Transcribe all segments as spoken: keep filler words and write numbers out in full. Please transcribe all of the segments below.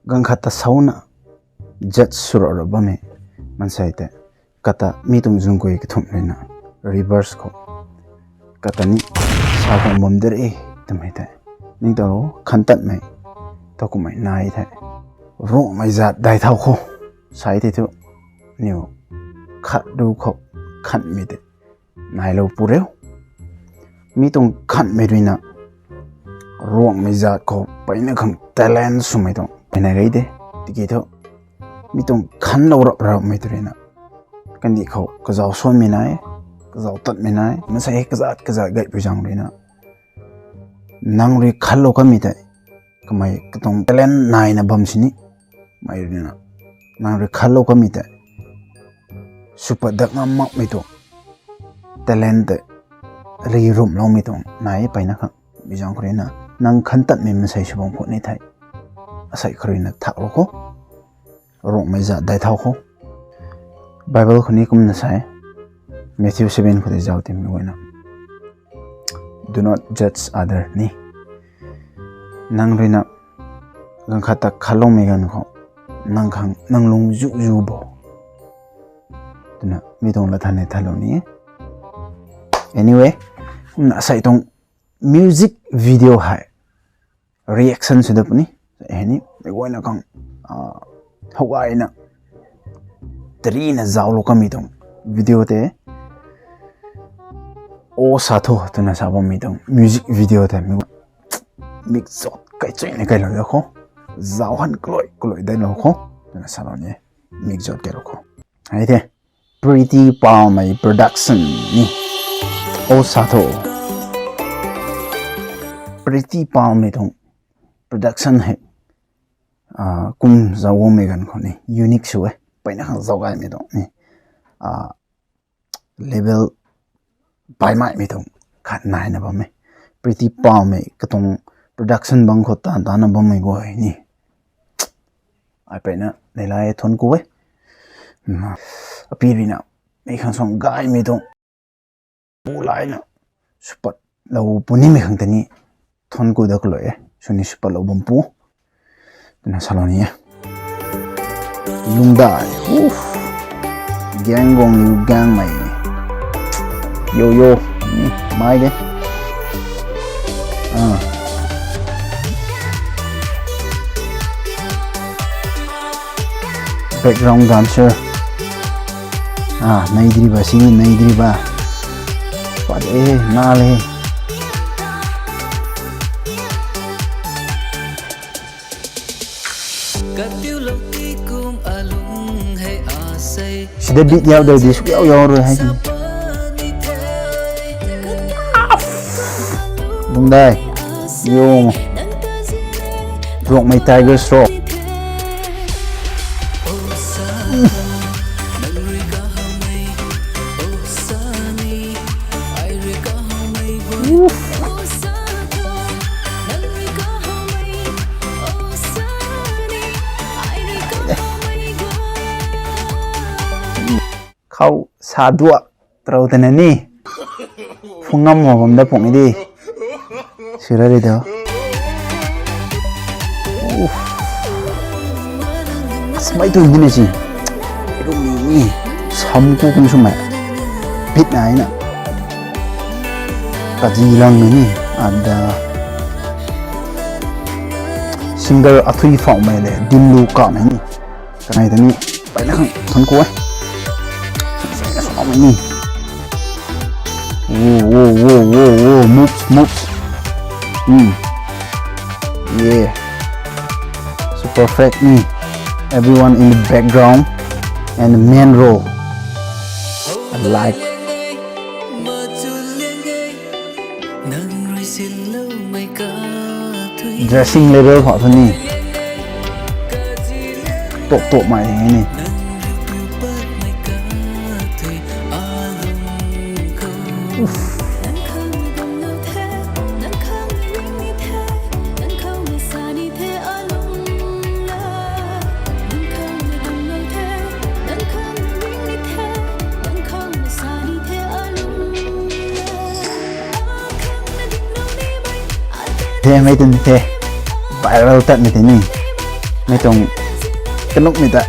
Ganv khat ta sauna judge sw ra ra bammei maansei tei kata mi tuang zungkui kathumh ruina reverse khou kata ni sa khou bam de re twmei tei ning ta khantatmei ta kummei nai the. Ruangmei zat dai thau khou sai tei thu niw khat ru khou khanmei tei nailou pu riu. Mi tuang khanmei ruina ruangmei zat khou peyna khang talent swmei tuang peyna gei de. Tiki thu mi tuang khanlou rap rapmei tu ruina kandih khou kazau suanmei nai, kazau tatmei nai, maansei kazat kazat gaypui zaeng ruina nang rui khanlou kamei tei kamei katuang talent naina bam sini mei ruina nang rui khanlou kamei tei sw pat dak ngam makmei tuang talent tei ri rumloumei tuang nai peyna khang. Mi zaeng khou ruina nang khantatmei maansei sw bam khou ni thei asei khou ruina thaklou khou ruangmei zat dai thau khou. Bible khou ni kumna sa e, Matthew seven khou tei zauc timei guayna, Do not judge other ni. Nang ruina ganv khat ta khanloumei ganv khou nang khang nang lung zu zu bo twna mi tuang lat than e thalou ni. Anyway, kumna asei tuang music video hei reaction sw da puni. Hei ni mei guayna khang howgayna tarina zauclou kamei tuang video tei O Sa Tho twna sa bammei tuang music video tei mik zat kaichuina kailou da khou, zauc han kalui kalui dailou khou twna salou ni. Mik zat kailou khou hei the Pretty Palmei Production ni. O Sa Tho, Pretty Palmei tuang production hei kum zauc guangmei ganv khou ni unique sw e. Peyna khang zauc gaymei tuang ni level baihmei tuang khat naina bam e. Pretty Palmei katuang production bang khou taanv taanna bammei guay ni ai peyna neilay thuanc ku e. Api ruina mei khang suang gaymei tuang pu layna sw patlou punimei khang tei ni thuanc ku da kalui e. Sw ni sw patlou bam pu twna salou ni e. Lungdai, uff, Gaeng Guangliu Gaengmei, yo yo, ni mai de. Background dancer, nei dri ba si, nei dri ba, pat e, na le. Sida beat yau dei di suk yau yau rui hei. Lungdai, yo, Rongmei Tiger Shroff. Khou sa duak tarou tana ni phungam mo bam da pung di. Sira ri do. Smai tu hina si. Rumi ni sam ku kum sumai. Bit na ina. Kaji lang ni ada. Singer athui phau mai le dimlu ka mai ni. Kanei tani paina khang thun ku e. Paina khang ni. Whoa, whoa, whoa, whoa, whoa, moves, moves. Hmm. Yeah. So perfect ni. Everyone in the background and the main role. I like. Dressing level khou thu ni tok tok mai ni. The mei tun the viral tat mei tei ni. Mei tuang kanuk mei ta.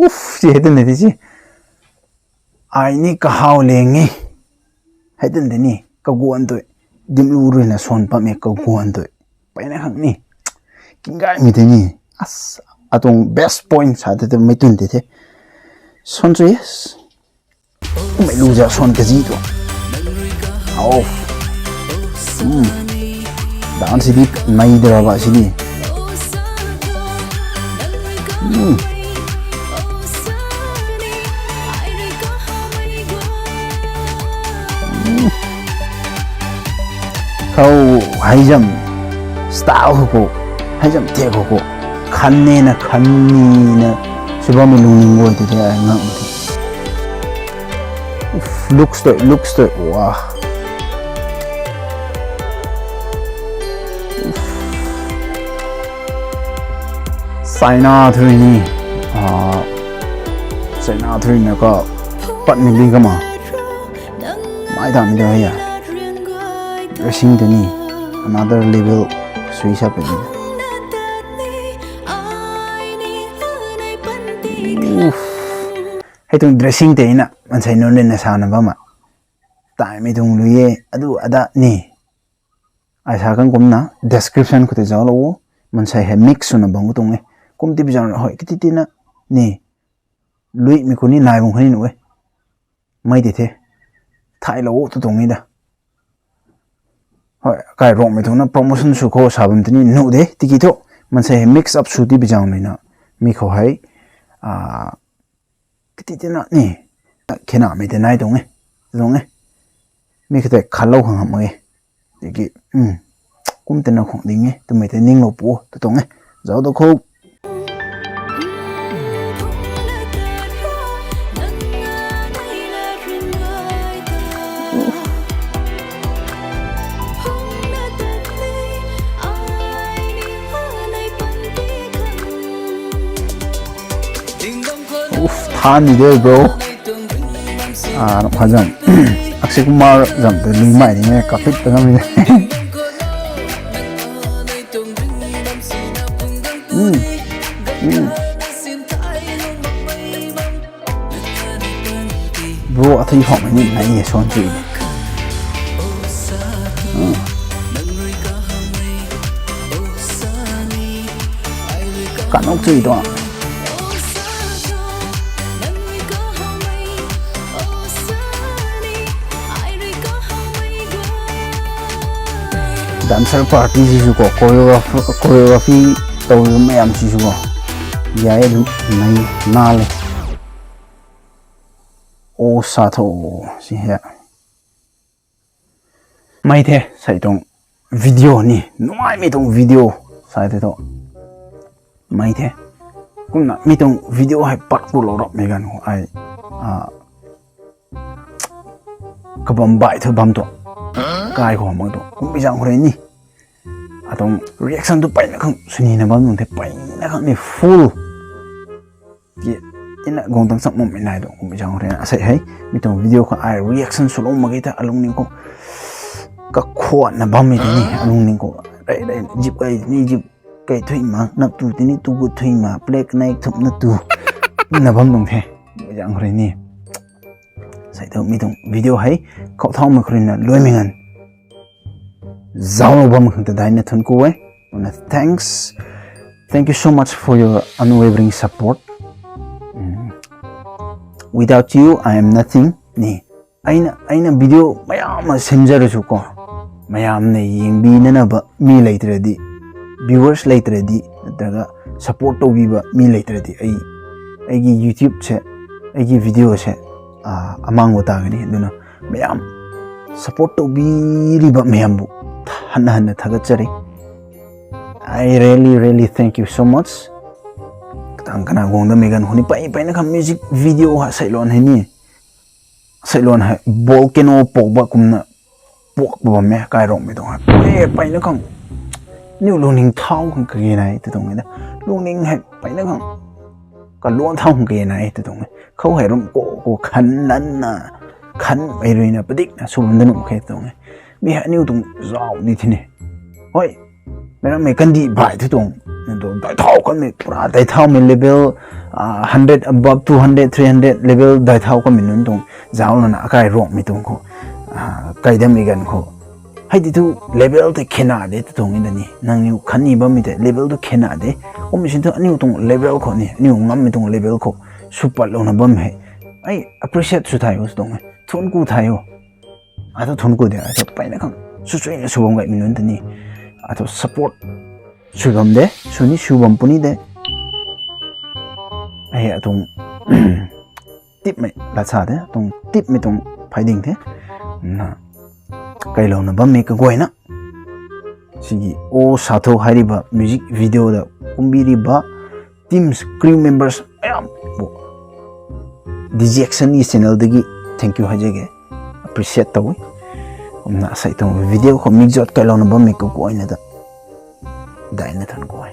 Uff, si hei twn de si. Ai ni kahaw leng e. Hei twn de ni, kaguan tui. Dimlu rui na suan pam e kaguan tui. Peyna khang ni. Kingai mei tei ni. As, atuang best point sa tei tei mei twn de the. Suan chu yes. Mei lu za suan kazi tu. Au. Hmm. Dan si di, mei dra ba si di. Hmm. Hmm. Khou hei zam style khou, hei zam the khou khou. Khan ne na khan ni na. Sw bammei lungning guay tei tei ai ngam. Uff, looks tei, looks tei, wow. China thui ni, ah, China thui na ka patmei di kama. Mai ta mi da ya. Dressing tei ni, another level sui sa pe ni. Uff. Hei tuang dressing tei na, mansei nunc rui na sa na bam a. Taimei tuang lui e, adu ada ni. Ai sa kan kumna, description khou tei zauc lou o, mansei hei mix swna bam khou tuang e. Kum ti bizang hoi, kiti ti na, ni, lui mi khou ni nai bam khou ni nuh e. Mei tei the, thay lou o tu tuang e da. Hoi, kai rongmei tuang na promotion sw khou sa bam tei ni nuh de, tiki thu, mansei hei mix up sw ti bizang rui na, mi khou hei, ah, kiti ti na ni, khenamei tei nai tuang e, tuang e. Mi khou tei khalou khang ham mak e. Tiki, um, kum tei na khwang ding e, twmei tei ninglou pu, tu tuang e. Zauc tu khou. Uff, than ni de, bro. Ah, nap kha zam. Akshay Kumar zam tei lui mai ni e, kapit ta zam ni de. Hmm. Hmm. Bro, athui khou mei ni nai e, suan chui ni. Hmm. Kanuk chui tuang. Dancer party si sw khou, choreograph-, choreography tow mayam si sw khou. Yai lu nai na le. O sa tho si he. Mei the, sei tuang video ni, nuaimei tuang video, sai the tho. Mei the. Kumna mi tuang video hei pat ku lou rap mei ganv khou ai, ah, kabam bai thu bam tuang. Kai khou mak tuang. Kum bizang khou rui ni. Atuang reaction tu peyna khang swnina bam tuang the, peyna khang ni full. Ki, ina guang tang chak mumei nai tuang kum bizang khou rui na. Asei hei, mi tuang video khou ai reaction swlou mak ge ta alungning khou. Kakhwanna bammei tei ni, alungning khou. Rei, rei, zip kai ni, zip kai thui ma, nap tu tei ni, tu gut thui ma, plek nai thumna tu. Na bam tuang the, kum bizang khou rui ni. Sei tu mi tuang video hei, khou thau mak khou rui na, luaimei nganv. Zauclou bam khang ta daina thuanc ku e. Wanna thanks. Thank you so much for your unwavering support. Mm. Without you, I am nothing. Ni. Aina, aina video mayam ma semzat rui sw khou. Mayam na yingbinana ba mi lei tara di. Viewers lei tara di. Nataga support tow bi ba mi lei tara di. Ai, aigi YouTube se, aigi video se, ah, amang wo ta gani. Duna. Mayam support tow bi ri ba mayam bu. Hanna hanna thagat chari. I really, really thank you so much. Katang kana guang da mei ganv khou ni pey, peyna khang music video ha sei luan hei ni. Sei luan hei volcano pok ba kumna pok ba bam e kai rongmei tuang hei. Pey, peyna khang. Niu lungning thau khang kage nai, tu tuang e da. Lungning hei peyna khang. Kaluan thau khang kage nai, tu tuang e. Khou hei rum ko, ko khan lan na, khan mei rui na, padik na, sw bam da nuh khe tuang e. Mi hei niu tuang zauc ni thi ni. Hoi, meic rammei kandih bai thu tuang, nang tuang dai thau kanmei, pura dai thaumei level, ah, hundred above, two hundred, three hundred level dai thau kanmei nunc tuang, zauc lana akai Ruangmei tuang khou, ah, kai dammei ganv khou. Hei di thu level tei khena de tu tuang e da ni. Nangniw khatni bammei tei level tu khena de. Kum sin thu aniu tuang level khou ni, aniu ngammei tuang level khou sw patlouna bam hei, ai appreciate sw thay o, sw tuang e. Thuanc ku thay o. Ai thu thuanc ku de, ai thu mpeyna khang sw chuina sw bam gaymei nunc ta ni. Ai thu support sw bam de, sw ni sw bam puni de. Ai atuang tipmei lat sa de, atuang tipmei tuang phay ding the. Na, kailouna bammei kaguayna, sigi o sa thu hei ri ba music video da kumbi ri ba teams, crew members ayam bo, D J Action ni channel dagi thank you hei zage, appreciate tow e. Kumna sei tuang video khou mikzat kailouna bammei kaguayna ta daina thuanc ku e.